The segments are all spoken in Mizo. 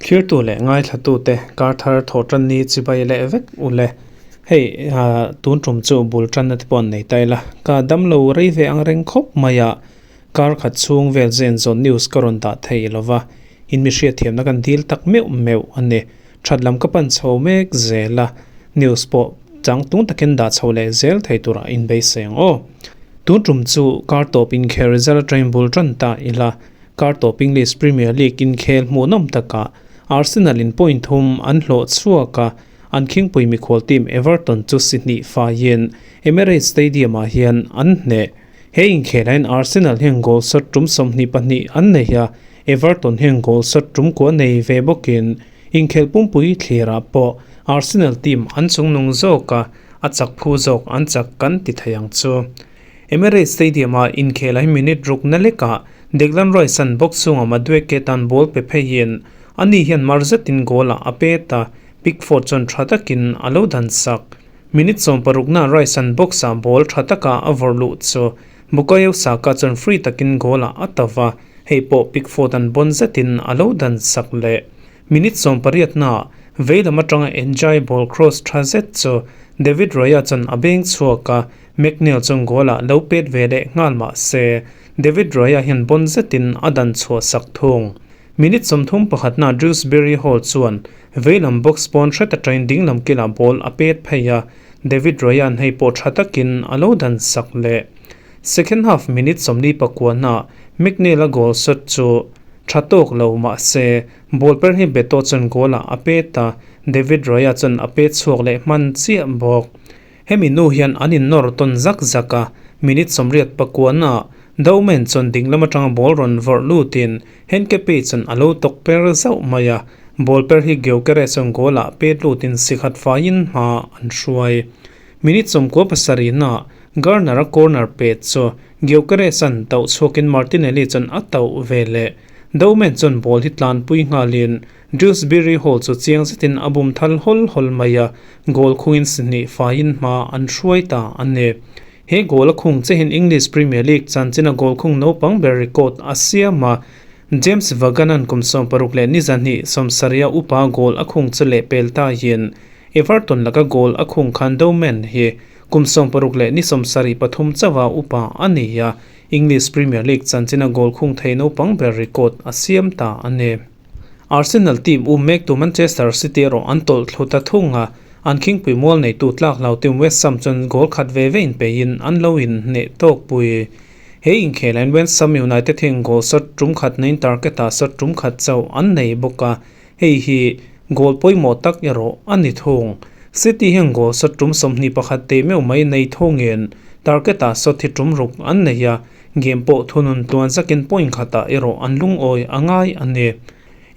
Thlirtu leh ngaithlatute kar thar thawh tan ni chibai leh vek u le. Hei tun tum chu bul tanna te pawh an nei ta ila. Ka damlo rei ve ang reng khawp mai a, kar khat chhung vel zen zawn news ka rawn dah thei lova, in mi hriatthiamna kan dil tak meuh meuh a ni. That lam ka pan chho mek zel a, news pawh changtlung takin dah chho leh zel thei turah inbeisei ang aw. Tun tum chu kar tawp inkhel result atangin bul tan ta ila. Kar tawp English Premier League inkhel hmuhnawm takah Arsenal in point thum an hlawh chhuak a, an khingpui mikhual team Everton chu si hnih faiin Emirates Stadium-ah hian an hneh. He inkhelah hian Arsenal hian goal shot tum 22 an nei a, Everton hian goal shot tum kua nei ve bawkin inkhel pumpui thlirah pawh Arsenal team an chungnung zawk a, a chak phu zawk an chak kan ti thei ang chu. Emirates Stadium-a inkhel hi minute rukna lekah Declan Rice-a'n box chhunga Madueke tan ball pe pheiin ani hian mar zetin goal-ah a pet a, Pickford chuan tha takin a lo dan sak. Minute 16na Rice-a'n box-ah ball tha taka a vawrh luh chu Bukayo Saka chuan free takin goal-ah a ta va, hei pawh Pickford-a'n bawn zetin a lo dan sak leh. Minute 18na veilam atanga N'Jie ball cross tha zet chu David Raya chuan a beng chhuak a, McNeil chuan goal-ah lo pet ve leh nghal mah se, David Raya hian bawn zetin a dan chhuah sak thung. Minute 31na Dewsbury Hall chuan veilam box pawn hret atangin dinglam kilah ball a pet phei a, David Raya-a'n hei pawh tha takin a lo dan sak leh. Second half minute 49na McNeil-a goal shot chu tha tawk lo mah se, ball per hi Beto chuan goal-ah a pet a, David Raya chuan a pet chhuak leh hman chiah bawk. Hemi nu hian an innawr tawn zak zak a, minute 89na Dowman chuan dinglam atanga ball rawn vawrh lutin Henke Pei chuan a lo tawk per zauh mai a, ball per hi Gyökeres chuan goal-ah pet lutin sikhat faiin hma an hruai. Minute 97na Garner-a corner pet chu Gyökeres-a'n tauh chhuakin Martinelli chuan a tauh ve leh. Dowman chuan ball hi tlanpui nghalin Dewsbury Hall chu chiang zetin a bum thal hawl hawl mai a, goal khungin sihnih faiin hma an hruai ta a ni. He goal a khung che hian English Premier League chanchina goal khung naupang ber record a siam a, James Vaughan-a'n kum 60 leh ni zahnih 70 upa goal a khung chu lehpel tahin Everton laka goal a khung khan Dowman hi kum 60 leh ni 73 chauha upa a ni a, English Premier League chanchina goal khung thei naupang ber record a siam ta a ni. Arsenal team um mektu Manchester City erawh an tawlh thlu ta thung a, an khingpui mual neitu tlak hlau team West Ham chuan goal khat ve ve inpeiin an lo inhneh tawk pui. He inkhelain West Ham United hian goal shot tum khat neiin target-ah shot tum khat chauh an nei bawk a, hei hi goal pawimawh tak erawh a ni thung. City hian goal shot tum 21 teh meuh mai nei thungin target-ah shot hi tum ruk an nei a, Game pawh thunun tluan zakin point khatah erawh an lungawi a ngai a ni.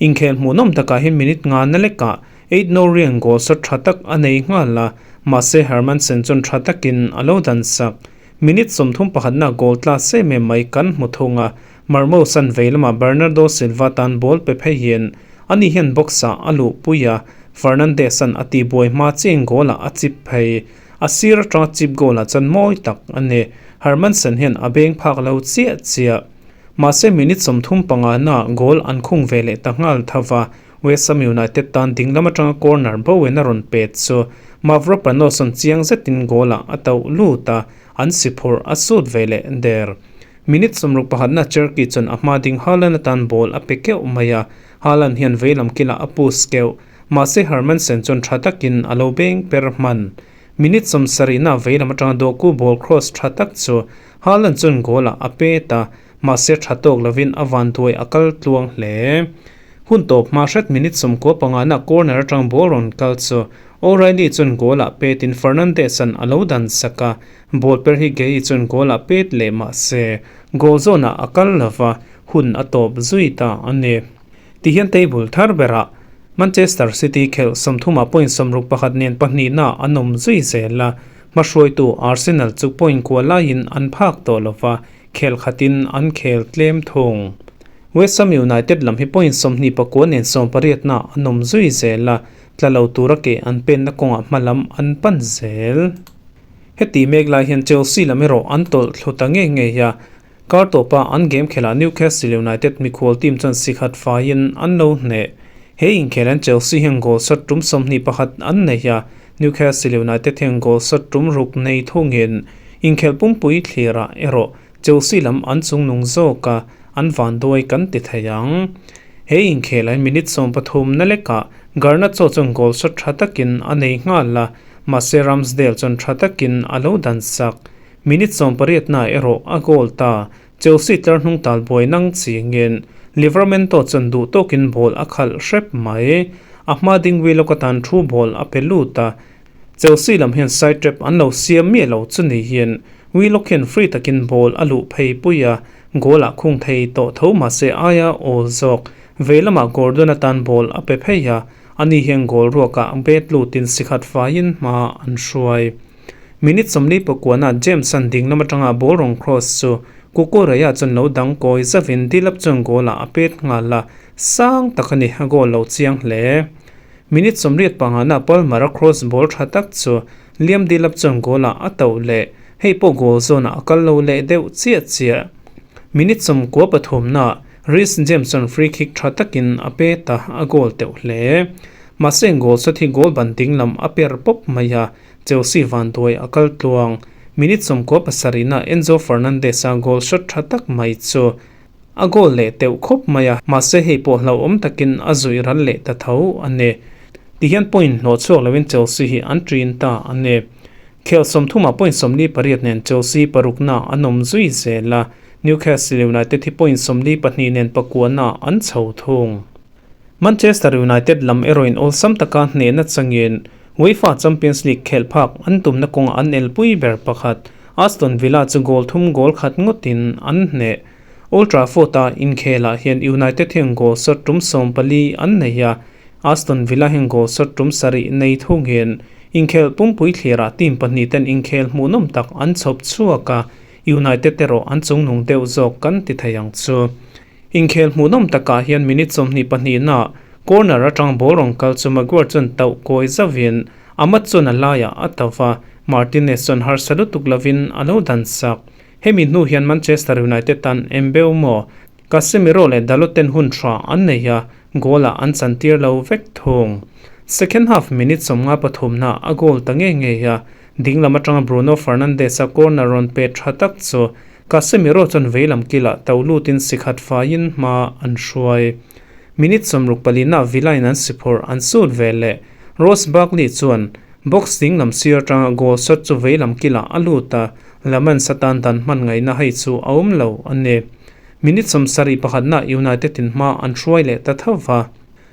Inkhel hmuhnawm takah hian minute nga na lekah Ait Nouri-a'n goal shot tha tak a nei nghal a, mahse Hermansen chuan tha takin a lo dan sak. Minute 31na goal tla sem em mai kan hmu thung a, Marmoush-a'n vei lamah Bernardo Silva tan ball pe pheiin ani hian box-ah a luhpui a, Fernandes-a'n a tihbuai hma chiang goal-ah a chip phei. A sir atanga chip goal-ah chuan mawi tak a ni. Hermansen hian a beng phak lo chiah chiah. Mahse minute 35 na goal an khung ve leh ta nghal tho va, West Ham United tan dinglam atanga corner Bowen a rawn pet chu Mavropanos an chiang zetin goal-ah a tauh lut a, an si phurh a sut ve leh der. Minute 61 na Cherki chuan a hma ding Haaland atan ball a pe keuh mai a, Haaland hian veilam kilah a push keuh. Mahse Hermansen chuan tha takin a lo beng per hman. Minute 70 na veilam atanga Doku ball cross tha tak chu Haaland chuan goal-ah a pet a, mahse tha tawk lovin a van duai a kal tluang hle. Hun tawp hma hret minute 95 na corner atang ball rawn kal chu O'Reilly chuan goal-ah petin Fernandes-a'n a lo dan sak a, ball per hi Guehi chuan goal-ah pet leh mahse goal zawnah a kal lova, hun a tawp zui ta a ni. Tihian table thar berah Manchester City khelh 30 point 61 nen pahnihna an awm zui zel a, hmahruaitu Arsenal chu point kua laiin an phak tawh lova, khel khatin an khel tlem thung. West Ham United lam hi point 29 nen 18 na an awm zui zel a, tla lo tura ke an penna kawngah hmalam an pan zel. Heti mek lai hian Chelsea lam erawh an tawlh thlu ta nge nge a. Kar tawpa an game khelhah Newcastle United mikhual team chuan si khat faiin an lo hneh. He inkhel hian Chelsea hian goal shot tum 21 an nei a, Newcastle United hian goal shot tum ruk nei thungin inkhelh pumpui thlirah erawh Chelsea lam an chungnung zawk a, an vanduai kan ti thei ang. He inkhel hian minute 13 na lekah Garnacho chuan goal shot tha takin a nei nghal a, mahse Ramsdale chuan tha takin a lo dan sak. Minute 18 na erawh a goal ta. Chelsea tlar hnung tal buai nang chingin Livramento chuan duh tawkin ball a khalh hrep mai. A hma ding Willock atan thu ball a pe lut a, Chelsea lam hian side trap an lo siam miah lo chu niin Willock hian free takin ball a luh phei pui a, goal ah khung thei tawh tho mahse aia awl zawk. Vei lamah Gordon atan ball a pe phei a, ani hian goal ruakah bet lutin sikhat faiin hma an hruai. Minute 49ah James an ding lam atanga ball rawn cross chu Cucurella chuan lo dang kawi zavin Delap chuan goal ah a pet nghal a, sang tak a ni, a goal lo chiang hle. Minute 85 ah Palmer a cross ball tha tak chu Liam Delap chuan goal ah a tauh leh, hei pawh goal zawn ah a kal lo leh deuh chiah chiah. Minute 93 ah Reece James chuan free kick tha takin a pet a, a goal teuh hle. Mahse goal shot hi goal ban ding lam a per pawp mai a, Chelsea vanduai a kal tluang. Minute 97 na Enzo Fernandez a goal shot tha tak mai chu a goal leh teuh khawp mai a, mahse hei pawh hlauhawm takin a zuih ral leh ta tho a ni. Tihian point hlawh chhuak lovin Chelsea hi an ṭin ta a ni. Khel 30 point 48 nen Chelsea parukna an awm zui zel a, Newcastle United hi point 42 nen pakuana an chho thung. Manchester United lam erawhin awlsam taka hnehna changin UEFA Champions League khelh phak an tumna kawngah an elpui ber pakhat Aston Villa chu goal thum goal khat ngawtin an hneh. Old Trafford-a inkhelah hian United hian goal shot tum 14 an nei a, Aston Villa hian goal shot tum 7 nei thungin inkhel pumpui thlirah team pahnih ten inkhel hmuhnawm tak an chhawp chhuak a, United erawh an chungnung deuh zawk kan ti thei ang chu. Inkhel hmuhnawm takah hian minute 22 na corner atang ball rawn kal chu Maguire chuan tauh kawi zauvin Amad chuan a laiah a tauh a, Martinez chuan harsa lutuk lovin a lo dan sak. Hemi hnu hian Manchester United tan Mbeumo, Casemiro leh Dalot ten hun tha an nei a, goal ah an chantir lo vek thung. Second half minute 53 na a goal ta ngei ngei a, ding lam atanga Bruno Fernandes a corner rawn pe tha tak chu Casemiro chuan veilam kilah to lutin sikhat faiin hma an hruai. Minute 64 na Villa in an siphawrh an sut ve leh. Ross Barkley chuan box ding lam sir atanga goal shot chu veilam kilah a lut a, Lammens atan dan hman ngaihna hei chu a awm lo a ni. Minute 71 na United in hma an hruai leh ta tho va.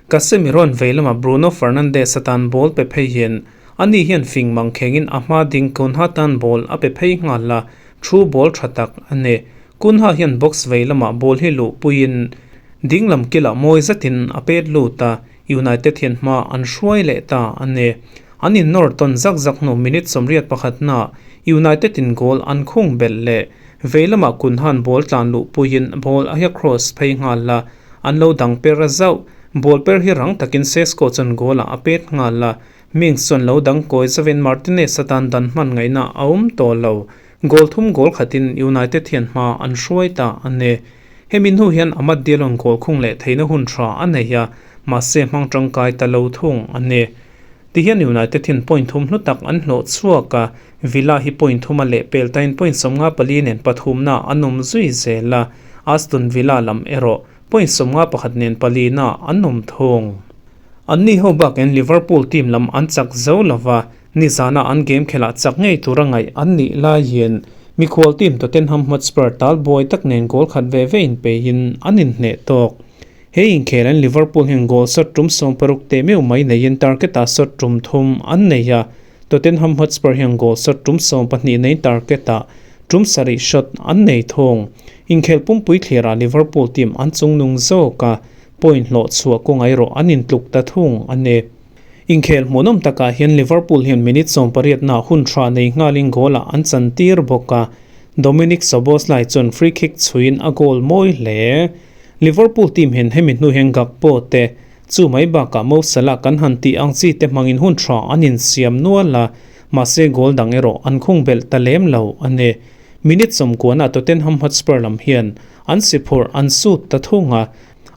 Casemiro an veilama Bruno Fernandes atan ball pe phei hian ani hian fing mang khengin a hma ding Cunha tan ball a pe phei nghal a, Thu ball tha tak a ni. Cunha hian box vei lamah ball hi luh puiin ding lam kilah mawi zetin a pet lut a, United hian hma an hruai leh ta a ni. An innawr tawn zak zak hnu minute 81 na United in goal an khung belh leh. Vei lamah Cunha'n ball tlan luh puiin ball a hia cross phei nghal a, an lo dang per a zauh. Ball per hi rang takin Sesko chuan goal ah a pet nghal a, Mings chuan lo dang kawi zavin Martinez atan dan hman ngaihna a awm tawh lo. Goal thum goal khatin United hian hma an hruai ta a ni. Hemi hnu hian Amad Diallo goal khung leh theihna hun tha a nei a, mahse hmang tangkai ta lo thung a ni. Tihian United hian point thum hlu tak an hlawh chhuak a, Villa hi point thum a leh pel tain point 54 nen pathumna an awm zui zel a, Aston Villa lam erawh point 51 nen palina an awm thung. An ni ho bakin Liverpool team lam an chak zo lova, nizana an game khelh chak ngei tura ngaih an nih laiin mikhual team Tottenham Hotspur tal buai tak nen goal khat ve ve in peiin an inhneh tawk. He inkhel an Liverpool hian goal shot tum 60 te meuh mai neiin target ah shot tum thum an nei a, Tottenham Hotspur hian goal shot tum 12 nei target ah tum sarih shot an nei thung. Inkhel pumpui thlirah Liverpool team an chungnung zawk a, point hlawh chhuah kawngai rawh an intluk ta thung a ni. Inkhel hmuhnawm takah hian Liverpool hian minute 18 na hun tha nei nghalin goal ah an chan tir bawk a, Dominic Szoboszlai chuan free kick chhuiin a goal mawi hle. Liverpool team hian hemi hnu hian Gakpo te chu mai bakah Mo Salah kan han tih ang chi te hmangin hun tha an insiam nual a, mahse goal dang erawh an khung belh ta lem lo a ni. Minute 90 ah Tottenham Hotspur lam hian an si phurh an sut ta thung a,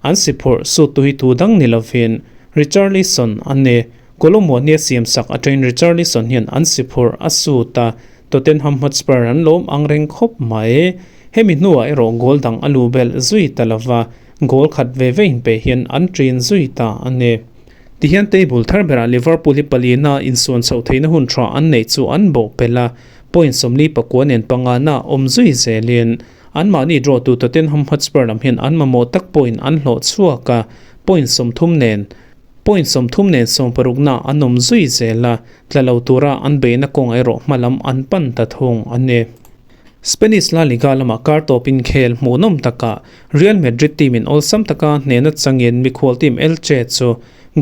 an si phurh sut tu hi tu dang ni lovin Richarlison a ni. Kolomo nia siam sak atangin Richarlison hian an si phurh a sut a, Tottenham Hotspur an lawm ang reng khawp mai. Hemi hnuah erawh goal dang a lu belh zui ta lova, goal khat ve ve inpe hian an ṭin zui ta a ni. Tihian table thar berah Liverpool hi palina insuan chhoh theihna hun tha an neih chu an bawh pelh a, point 49 nen pangana awm zui zelin anmahni draw tu Tottenham Hotspur lam hian an mamawh tak point an hlawh chhuak a, point 30 nen point 30 nen sawmparukna an awm zui zel a, tla lo tura an beihna kawng erawh hmalam an pan ta thung a ni. Spanish La Liga lamah kar tawp inkhel hmuhnawm takah Real Madrid team in awlsam taka hnehna changin mikhual team Elche chu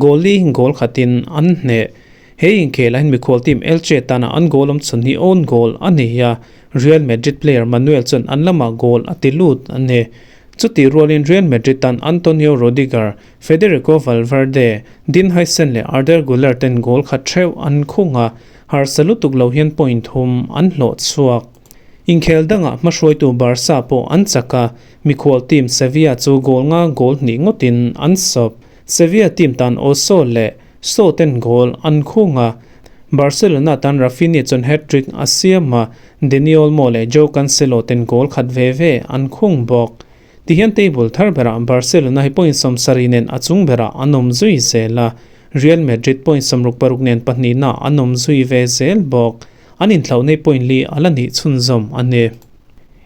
goal li goal khatin an hneh. He inkhel ah hian mikhual team Elche tana an goal awm chhun hi own goal a ni a, Real Madrid player Manuel chuan an lamah goal a ti lut a ni. Chutih rualin Real Madrid tan Antonio Rudiger, Federico Valverde, Dean Huijsen leh Arda Guler ten goal khat theuh an khung a, Harsa lutuk lo hian point thum an hlawh chhuak. Inkhel dangah hmahruaitu Barca pawh an chak a, mikhual team Sevilla chu goal nga goal hnih ngawtin an sawp. Sevilla team tan Oso leh Sow ten goal an khung a, Barcelona tan Raphinha chuan hat-trick a siam a, Dani Olmo leh Joao Cancelo ten goal khat ve ve an khung bawk. Tihian table thar berah Barcelona hi point 70 nen a chung berah an awm zui zel a, Real Madrid point 66 nen pahnihna an awm zui ve zel bawk. An inthlauh nei point li a la nih chhunzawm a ni.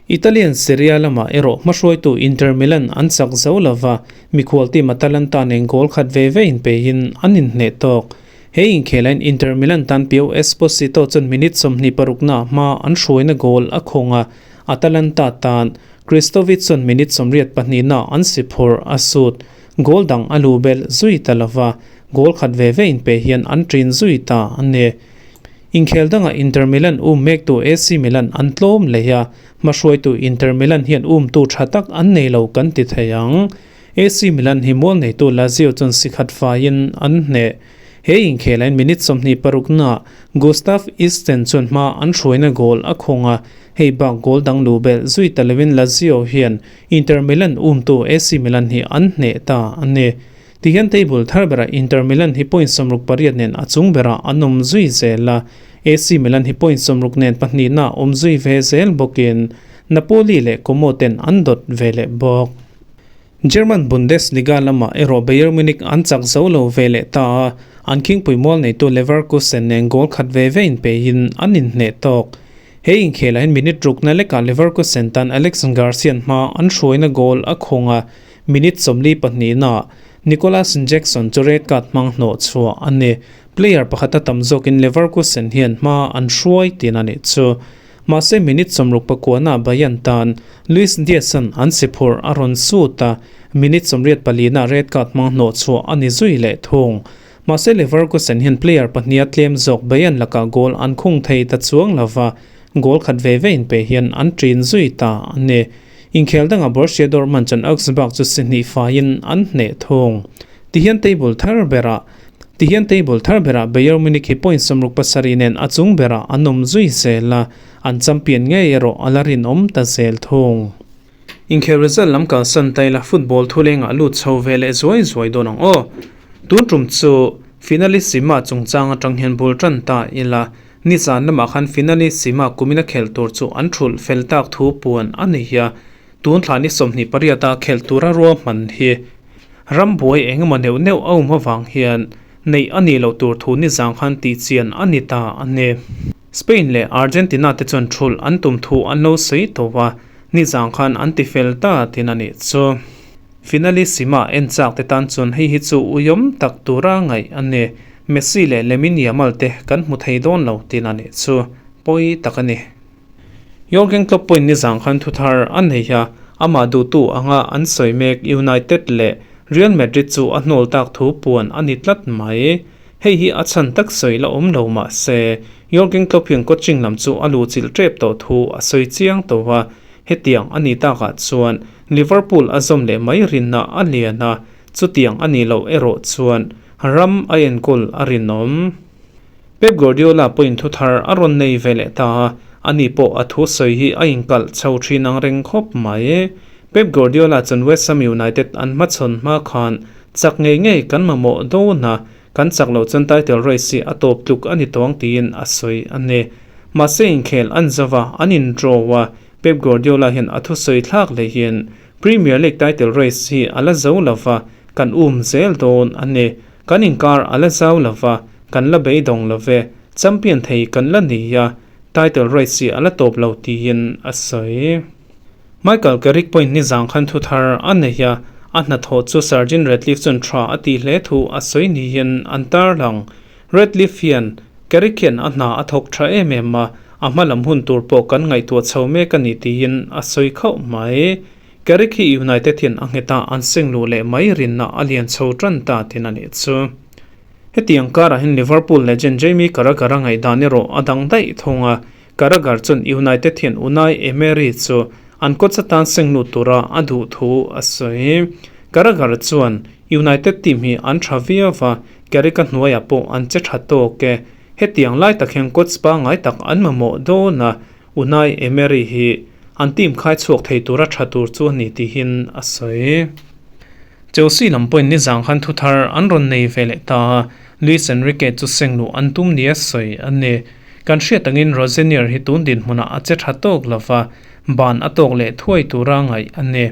Italian Serie A lamah erawh hmahruaitu Inter Milan an chak zo lova, mikhual team Atalanta nen goal khat ve ve inpeihin an inhneh tawk. He inkhelain Inter Milan tan Pio Esposito chuan minute 26 na hma an hruaina goal a khawng a, Atalanta tan Kristovic chuan minute 82 na an si phurh a sut. Goal dang a lu belh zui ta lova, goal khat ve ve inpe hian an ṭin zui ta a ni. Inkhel dangah Inter Milan um mektu AC Milan an tlawm leh a, hmahruaitu Inter Milan hian umtu tha tak an nei lo kan ti thei ang. AC Milan hi mual neitu Lazio chuan si khat faiin an hneh. He inkhelain minute 26 na Gustav Isten chuan hma an hruaina goal a khawng a, hei bak goal dang lu belh zui ta lovin Lazio hian Inter Milan umtu AC Milan hi an hneh ta a ni. Tihian table thar berah Inter Milan hi point 68 nen a chung berah an awm zui zel a, AC Milan hi point 60 nen pahnihna awm zui ve zel bawkin Napoli leh Como ten an dawt ve leh bawk. German Bundesliga lamah erawh Bayern Munich an chak zo lo ve leh ta a, an khingpui mual neitu Leverkusen nen goal khat ve ve inpeihin an inhneh tawk. He inkhelah hian minute rukna lekah Leverkusen tan Alex Garcian hma an hruaina goal a khawng a, minute 42 naah Nicolas Jackson chu red card hmang hnawh chhuah a ni. Player pakhata tam zawkin Leverkusen hian hma an hruai tin a nih chu. Mahse minute 69 naah Bayern tan Luis Diaz-a'n an si phurh a rawn sut a, minute 84 naah red card hmang hnawh chhuah a ni zui leh thung. Mahse Leverkusen hian player pahniha tlem zawk Bayern lakah goal an khung thei ta chuang lova, goal khat ve ve inpe hian an ṭin zui ta a ni. Inkhel dangah Borussia Dortmund chuan Augsburg chu si hnih faiin an hneh thung. Tihian table thar berah Tihian table thar berah Bayern Munich hi point 67 nen a chung berah an awm zui zel a, an champion ngei erawh a la rinawm ta zel thung. Inkhel result lam kalsan ta ila football thulengah lut chho ve leh zuai zuai dawn ang aw. Tun tum chu Finalissima chungchang atang hian bul tan ta ila nizan lamah khan Finalissima kumina khel tur chu an thulh fel tak thu puan a ni a, tun thla ni 28 a khel tura ruahman hi rambuai engemaw neuh neuh a awm avang hian neih a nih loh tur thu nizang khan tihchian a ni ta a ni. Spain leh Argentina te chuan thulh an tum thu an lo sawi tawh a, nizang khan an ti fel ta tin a nih chu. Finalissima en chak te tan chuan hei hi chu uiawm tak tura ngaih a ni. Messi leh Lamine Yamal te kan hmu thei dawn lo tin a nih chu. Pawi tak a ni. Jurgen Klopp pawhin nizang khan thu thar a nei a, amah duhtu anga an sawi mek United leh Real Madrid chu a hnawl tak thu puan a ni tlat mai. Hei hi a chhan tak sawi la awm lo mah se, Jurgen Klopp hian coaching lam chu a luhchilh tep tawh thu a sawi chiang tawh a, hetiang a ni takah chuan Liverpool a zawm leh mai rinna a lian a, chutiang a nih loh erawh chuan ram a enkawl a rinawm. Pep Guardiola pawhin thu thar a rawn nei ve leh ta a, Ani pawh a thu sawi hi a inkalh chho thin ang reng khawp mai. Pep Guardiola chuan West Ham United an hmachhawn hma khan chak ngei ngei kan mamawh dawn a, kan chak loh chuan title race hi a tawp tluk a ni tawng tiin a sawi a ni. Mahse inkhel an zo va, an in draw a, Pep Guardiola hian a thusawi thlak leh hian Premier League title race hi a la zo lo va, kan um zel dawn a ni. Kan inkar a la zau lo va, kan la beidawng lo ve, champion thei kan la ni a, title race hi a la tawp lo tiin a sawi. Michael Carrick pawhin nizang khan thu thar a nei a, a hnathawh chu Sir Jim Ratcliffe chuan tha a tih hle thu a sawi niin an tarlang. Ratcliffe hian Carrick hian a hna a thawk tha em em a, a hma lam hun tur pawh kan ngaihtuah chho mek a ni tiin a sawi khauh mai. Carrick hi United hian a nghet a, an seng luh leh mai rinna a lian chho tan ta tin a nih chu. Hetiang karah hian Liverpool legend Jamie Carragher a ngaihdan erawh a dang daih thung a, Carragher chuan United hian Unai Emery chu an coach atan seng lut tura a duh thu a sawi. Carragher chuan, United team hi an tha viau va, Carrick-a hnuaiah pawh an che tha tawk e. Hetiang lai tak hian coach pangngai tak an mamawh dawn a, Unai Emery hi an team khai chhuak thei tura tha tur chu a ni tihin a sawi. Chelsea lam pawhin nizang khan thu thar an rawn nei ve leh ta a, Luis Enrique chu seng luh an tum nia sawi a ni. Kan hriat angin Rosenior hi tun dinhmunah a che tha tawk lo va, ban a tawk leh thuai tura ngaih a ni.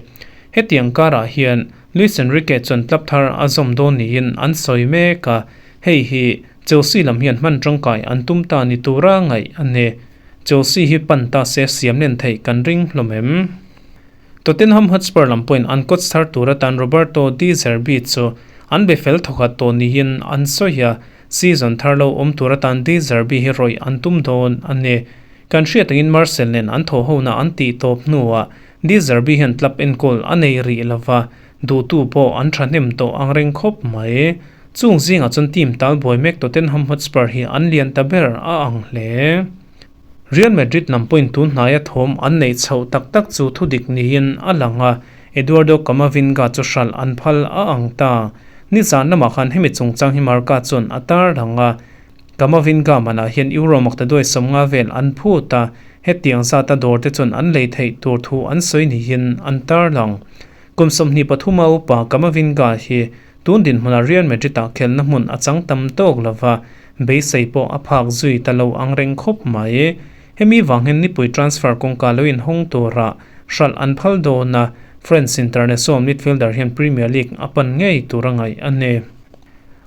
Hetiang karah hian Luis Enrique chuan club thar a zawm dawn niin an sawi mek a, hei hi Chelsea lam hian hman tangkai an tum ta ni tura ngaih a ni. Chelsea hi pan ta se siam len theih kan ring hlawm em? Tottenham Hotspur lam pawhin an coach thar tur atan Roberto De Zerbi chu an be fel thawkhat tawh niin an sawi a, season thar lo awm tur atan De Zerbi hi rawih an tum dawn a ni. Kan hriat angin Marcel nen an thawh hona an tih tawp hnuah De Zerbi hian club enkawl a nei rih lova, duhtu pawh an thahnem tawh ang reng khawp mai. Chung zingah chuan team tal buai mek Tottenham Hotspur hi an lian ta ber a ang hle. Real Madrid lam pawhin tun hnaia thawm an neih chhoh tak tak chu thudik niin a lang a, Eduardo Camavinga chu hralh an phal a ang ta. Nizan lamah khan hemi chungchang hi Marca chuan a tarlang a, Camavinga manah hian Euro maktaduai 50 vel an phut a, hetiang zata dawr te chuan an lei theih tur thu an sawi niin an tarlang. Kum 23 a upa Camavinga hi Tun dinhmunah Real Madrid-ah khelhna hmun a chang tam tawk lo va, beisei pawh a phak zui ta lo ang reng khawp mai. Hemi vang hian nipui transfer kawngka lo inhawng turah hralh an phal dawn a, French international midfielder hian Premier League a pan ngei tur a ngaih a ni.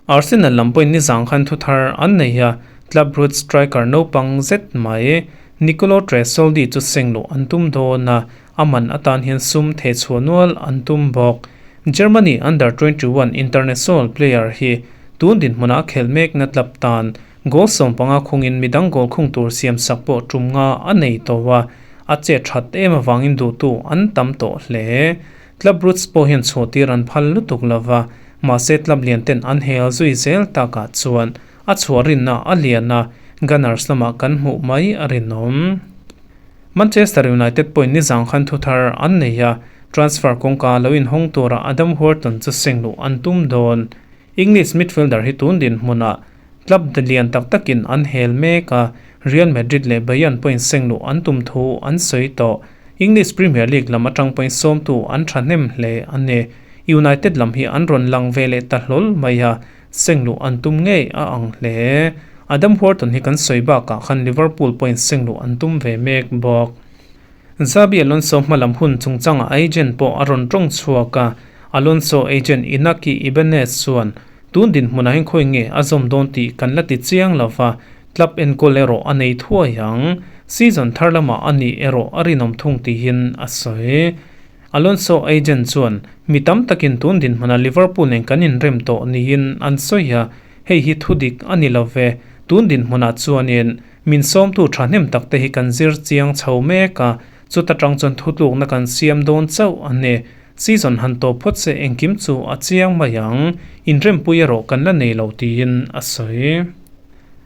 Arsenal lam pawhin nizang khan thu thar an nei a, Club Brugge striker naupang zet mai Nicolo Tresoldi chu seng luh an tum dawn a, A man atan hian sum theh chhuah nual an tum bawk. Germany Under 21 international player hi tun dinhmunah a khelh mekna tlap tan goal 15 khungin midang goal khung tur siam sak pawh tum nga a nei tawh a, a chet that em avangin duhtu an tam tawh hle. Club Brugge pawh hian chhuah tir an phal lutuk lova, mahse club lian ten an hel zui zel takah chuan a chhuah rinna a lian a, Gunners lamah kan hmuh mai a rinawm. Manchester United pawhin nizang khan thu thar an nei a, transfer kawngka lo inhawng tura Adam Wharton chu seng luh an tum dawn. English midfielder hi tun dinhmunah club lian tak takin an hel mek a, Real Madrid leh Bayern pawhin seng luh an tum thu an sawi tawh. English Premier League lam atang pawhin sawmtu an thahnem hle a ni. United lam hi an rawn lang ve leh ta hlawl mai a, Seng luh an tum ngei a ang hle. Adam Wharton hi kan sawi bakah khan Liverpool pawhin seng luh an tum ve mek bawk. Xabi Alonso hmalam hun chungchangah agent pawh a rawn tawng chhuak a, Alonso agent Inaki Ibanez chuan tun dinhmunah hian khawi nge a zawm dawn tih kan la ti chiang lo va, club enkawl erawh a nei thuai ang. Season thar lamah a nih erawh a rinawm thung tihin a sawi. Alonso agent chuan, Mi tam takin tun dinhmuna Liverpool nen kan inrem tawh niin an sawi a, hei hi thu dik a ni lo ve. Tun dinhmunah chuanin min sawmtu thahnem takte hi kan zir chiang chho mek a, chuta tang chuan thutlukna kan siam dawn chauh a ni. Season han tawp phawt se engkim chu a chiang mai ang, inrempui erawh kan la nei lo tiin a sawi.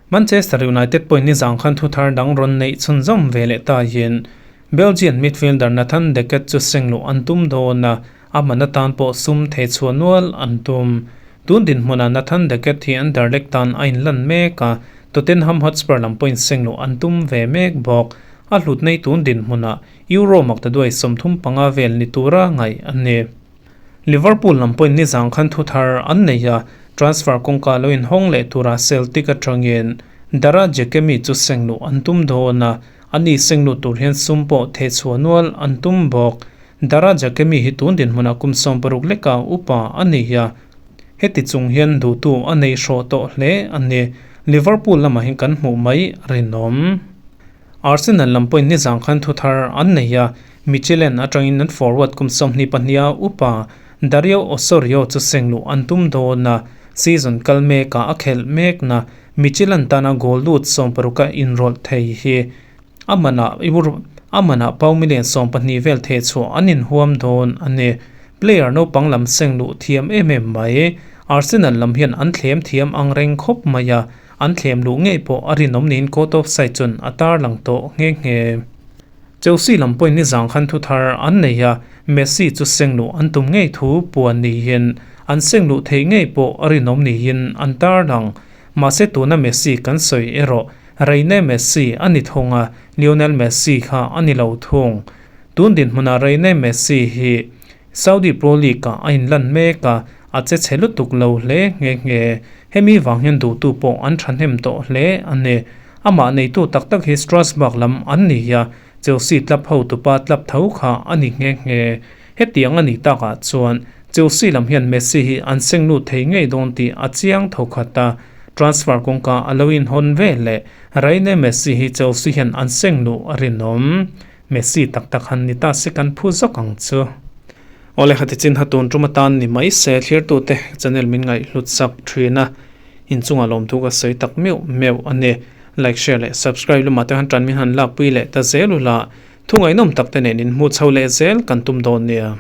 Manchester United pawhin nizang khan thu thar dang rawn neih chhunzawm ve leh tahin Belgian midfielder Nathan Deket chu seng luh an tum dawn a, a man atan pawh sum thei chhuah nual an tum. Tun dinhmunah Nathan Deket hi Anderlecht tan a inlan mek a, Tottenham Hotspur lam pawhin seng luh an tum ve mek bawk. A hlut nei tun dinhmunah Euro maktaduai 35 vel ni tura ngaih a ni. Liverpool lam pawhin nizang khan thu thar an nei a, transfer kawngka lo inhawng leh tura Celtic atangin Dara Jekemi chu sengluh an tum dawn a, ani sengluh tur hian sum pawh thehchhuah nual an tum bawk. Dara Jakemi hi tun dinhmunah kum 60 leka upa a ni a, heti chung hian duhtu a nei hrawh tawh hle a ni. Liverpool lamah hian kan hmuh mai a rinawm. Arsenal lam pawhin nizang khan thu thar an nei a, Michelin atangin an forward kum 22 a upa Dario Osorio chu sengluh an tum dawn a, season kal mekah a khelh mekna Michelin tana goal lut 60 a inrawlh thei hi a manah a manah pau million 12 vel theh chhuah an inhuam dawn a ni. Player naupang lam sengluh thiam em em mai. Arsenal lam hian an thlem thiam ang reng khawp mai a, an thlem luh ngei pawh a rinawm niin court of side chuan a tarlang tawh nghe nghe. Chelsea lam pawhin nizang khan thu thar an nei a, Messi chu sengluh an tum ngei thu puan niin an sengluh theih ngei pawh a rinawm niin an tarlang. Mahse tuna Messi kan sawi erawh Reine Messi a ni thung a, Lionel Messi kha a ni lo thung. Tun dinhmunah Reine Messi hi Saudi Pro League-ah a inlan mek a, a che chhe lutuk lo hle nghe nghe. Hemi vang hian duhtu pawh an thahnem tawh hle a ni. Amah neitu tak tak hi Strasbourg lam an ni a, Chelsea club hotupa club tho kha a ni nghe nghe. Hetiang a nih takah chuan Chelsea lam hian Messi hi an seng lut thei ngei dawn tih a chiang tho khat a, transfer kawngka a lo inhawn ve leh Reine Messi hi Chelsea hian an seng luh a rinawm. Messi tak tak han ni ta se kan phu zawk ang chu. Awle khati chin ha tun tum atan ni mai se thlirtute channel min ngaihhlut sak thin a, inchungah lawmthu ka sawi tak meuh meuh a ni. Like, share leh subscribe lamah te khan tan min han lakpui leh ta zel ula, thu ngaihnawm tak te nen inhmuh chho leh zel kan tum dawn nia.